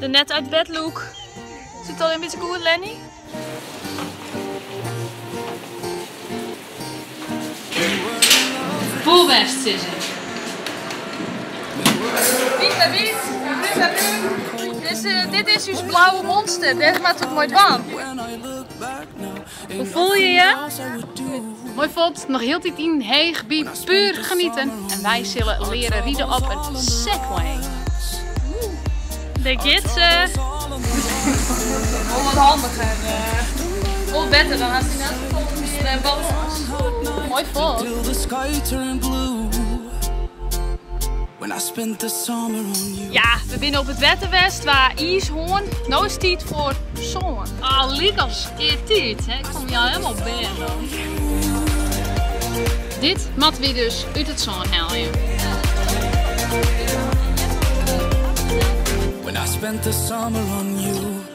De net uit bed look. Sit al in bytsje goed, Lenny? Poerbêst, sizze. Wyt by wyt, brún by brún. Dus dit is ús blauwe monster, dêr moatte we it mei dwaan. Hoe fiele je je? Moai fuort, noch hieltyd yn Heech by Puur Genieten. En wy sille leare ride op in Segway. Dêr giet se. Wol wat handiger. Wol better, dan hast yn elk gefal mear balâns. Moai fuort. Ja, we binne op it wetter west, wa iishoarn. No is it tiid foar sân. Ah, lykas eartiids, hè. Ik kom jou helemaal bern dan. Dit moatte wy dus út it sân helje. When I spent the summer on you.